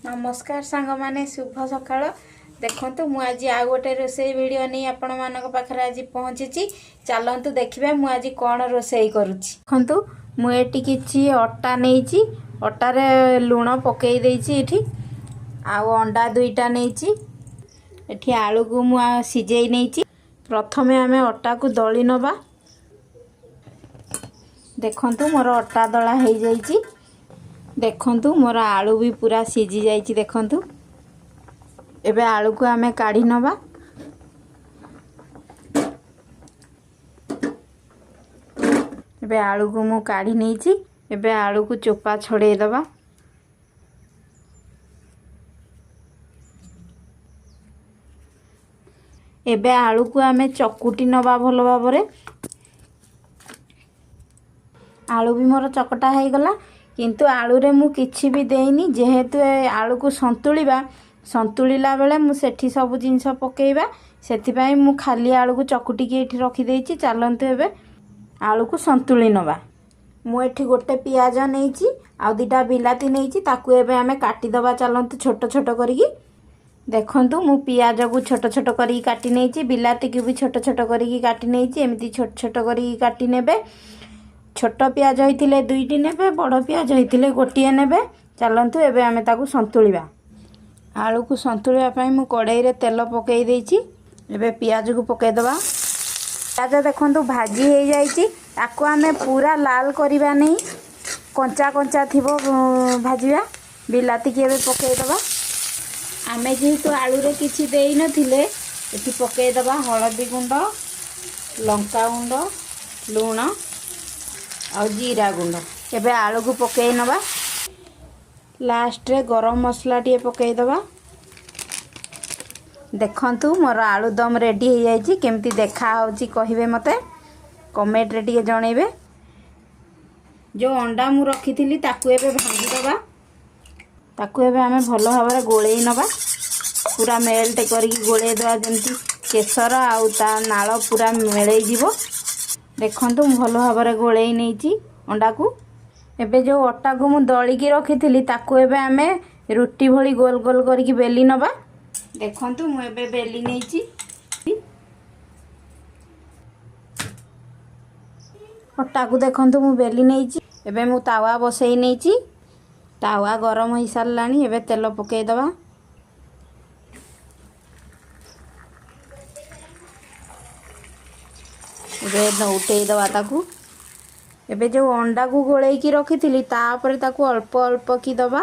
ନମସ୍କାର ସାଙ୍ଗମାନେ, ଶୁଭ ସକାଳ। ଦେଖନ୍ତୁ, ମୁଁ ଆଜି ଆଉ ଗୋଟେ ରୋଷେଇ ଭିଡ଼ିଓ ନେଇ ଆପଣମାନଙ୍କ ପାଖରେ ଆଜି ପହଞ୍ଚିଛି। ଚାଲନ୍ତୁ ଦେଖିବା ମୁଁ ଆଜି କ'ଣ ରୋଷେଇ କରୁଛି। ଦେଖନ୍ତୁ, ମୁଁ ଏଠି କିଛି ଅଟା ନେଇଛି, ଅଟାରେ ଲୁଣ ପକାଇ ଦେଇଛି ଏଠି, ଆଉ ଅଣ୍ଡା ଦୁଇଟା ନେଇଛି। ଏଠି ଆଳୁକୁ ମୁଁ ସିଝେଇ ନେଇଛି। ପ୍ରଥମେ ଆମେ ଅଟାକୁ ଦଳି ନେବା। ଦେଖନ୍ତୁ, ମୋର ଅଟା ଦଳା ହେଇଯାଇଛି। ଦେଖନ୍ତୁ, ମୋର ଆଳୁ ବି ପୁରା ସିଝି ଯାଇଛି। ଦେଖନ୍ତୁ, ଏବେ ଆଳୁକୁ ଆମେ କାଢ଼ି ନେବା। ଏବେ ଆଳୁକୁ ମୁଁ କାଢ଼ି ନେଇଛି। ଏବେ ଆଳୁକୁ ଚୋପା ଛଡ଼େଇ ଦେବା। ଏବେ ଆଳୁକୁ ଆମେ ଚକୁଟି ନେବା ଭଲ ଭାବରେ। ଆଳୁ ବି ମୋର ଚକଟା ହେଇଗଲା, କିନ୍ତୁ ଆଳୁରେ ମୁଁ କିଛି ବି ଦେଇନି। ଯେହେତୁ ଏ ଆଳୁକୁ ସନ୍ତୁଳିବା, ସନ୍ତୁଳିଲା ବେଳେ ମୁଁ ସେଠି ସବୁ ଜିନିଷ ପକାଇବା, ସେଥିପାଇଁ ମୁଁ ଖାଲି ଆଳୁକୁ ଚକୁଟିକି ଏଠି ରଖିଦେଇଛି। ଚାଲନ୍ତୁ ଏବେ ଆଳୁକୁ ସନ୍ତୁଳି ନେବା। ମୁଁ ଏଠି ଗୋଟେ ପିଆଜ ନେଇଛି ଆଉ ଦୁଇଟା ବିଲାତି ନେଇଛି, ତାକୁ ଏବେ ଆମେ କାଟିଦେବା। ଚାଲନ୍ତୁ ଛୋଟ ଛୋଟ କରିକି। ଦେଖନ୍ତୁ, ମୁଁ ପିଆଜକୁ ଛୋଟ ଛୋଟ କରିକି କାଟି ନେଇଛି, ବିଲାତିକୁ ବି ଛୋଟ ଛୋଟ କରିକି କାଟି ନେଇଛି। ଏମିତି ଛୋଟ ଛୋଟ କରିକି କାଟି ନେବେ। ଛୋଟ ପିଆଜ ହେଇଥିଲେ ଦୁଇଟି ନେବେ, ବଡ଼ ପିଆଜ ହେଇଥିଲେ ଗୋଟିଏ ନେବେ। ଚାଲନ୍ତୁ ଏବେ ଆମେ ତାକୁ ସନ୍ତୁଳିବା। ଆଳୁକୁ ସନ୍ତୁଳିବା ପାଇଁ ମୁଁ କଡ଼େଇରେ ତେଲ ପକାଇ ଦେଇଛି। ଏବେ ପିଆଜକୁ ପକାଇଦେବା। ପିଆଜ ଦେଖନ୍ତୁ ଭାଜି ହେଇଯାଇଛି। ତାକୁ ଆମେ ପୁରା ଲାଲ କରିବା ନେଇ, କଞ୍ଚା କଞ୍ଚା ଥିବ ଭାଜିବା। ବିଲାତିକି ଏବେ ପକାଇଦେବା। ଆମେ ଯେହେତୁ ଆଳୁରେ କିଛି ଦେଇନଥିଲେ, ଏଠି ପକାଇଦେବା ହଳଦୀ ଗୁଣ୍ଡ, ଲଙ୍କା ଗୁଣ୍ଡ, ଲୁଣ ଆଉ ଜିରା ଗୁଣ୍ଡ। ଏବେ ଆଳୁକୁ ପକାଇ ନେବା। ଲାଷ୍ଟରେ ଗରମ ମସଲା ଟିକେ ପକାଇଦେବା। ଦେଖନ୍ତୁ, ମୋର ଆଳୁଦମ ରେଡ଼ି ହେଇଯାଇଛି। କେମିତି ଦେଖାହେଉଛି କହିବେ ମୋତେ, କମେଣ୍ଟରେ ଟିକେ ଜଣେଇବେ। ଯେଉଁ ଅଣ୍ଡା ମୁଁ ରଖିଥିଲି ତାକୁ ଏବେ ଭାଙ୍ଗିଦେବା। ତାକୁ ଏବେ ଆମେ ଭଲ ଭାବରେ ଗୋଳେଇ ନେବା, ପୁରା ମେଲ୍ଟ କରିକି ଗୋଳେଇ ଦେବା, ଯେମିତି କେଶର ଆଉ ତା ନାଳ ପୁରା ମେଳେଇ ଯିବ। ଦେଖନ୍ତୁ, ମୁଁ ଭଲ ଭାବରେ ଗୋଳେଇ ନେଇଛି ଅଣ୍ଡାକୁ। ଏବେ ଯେଉଁ ଅଟାକୁ ମୁଁ ଦଳିକି ରଖିଥିଲି ତାକୁ ଏବେ ଆମେ ରୁଟି ଭଳି ଗୋଲ ଗୋଲ କରିକି ବେଲି ନେବା। ଦେଖନ୍ତୁ, ମୁଁ ଏବେ ବେଲି ନେଇଛି। ଅଟାକୁ ଦେଖନ୍ତୁ ମୁଁ ବେଲି ନେଇଛି। ଏବେ ମୁଁ ତାୱା ବସେଇ ନେଇଛି। ତାୱା ଗରମ ହେଇସାରିଲାଣି। ଏବେ ତେଲ ପକାଇଦେବା। ଏବେ ଉଠେଇଦେବା ତାକୁ। ଏବେ ଯେଉଁ ଅଣ୍ଡାକୁ ଗୋଳେଇକି ରଖିଥିଲି ତାପରେ ତାକୁ ଅଳ୍ପ ଅଳ୍ପ କି ଦେବା।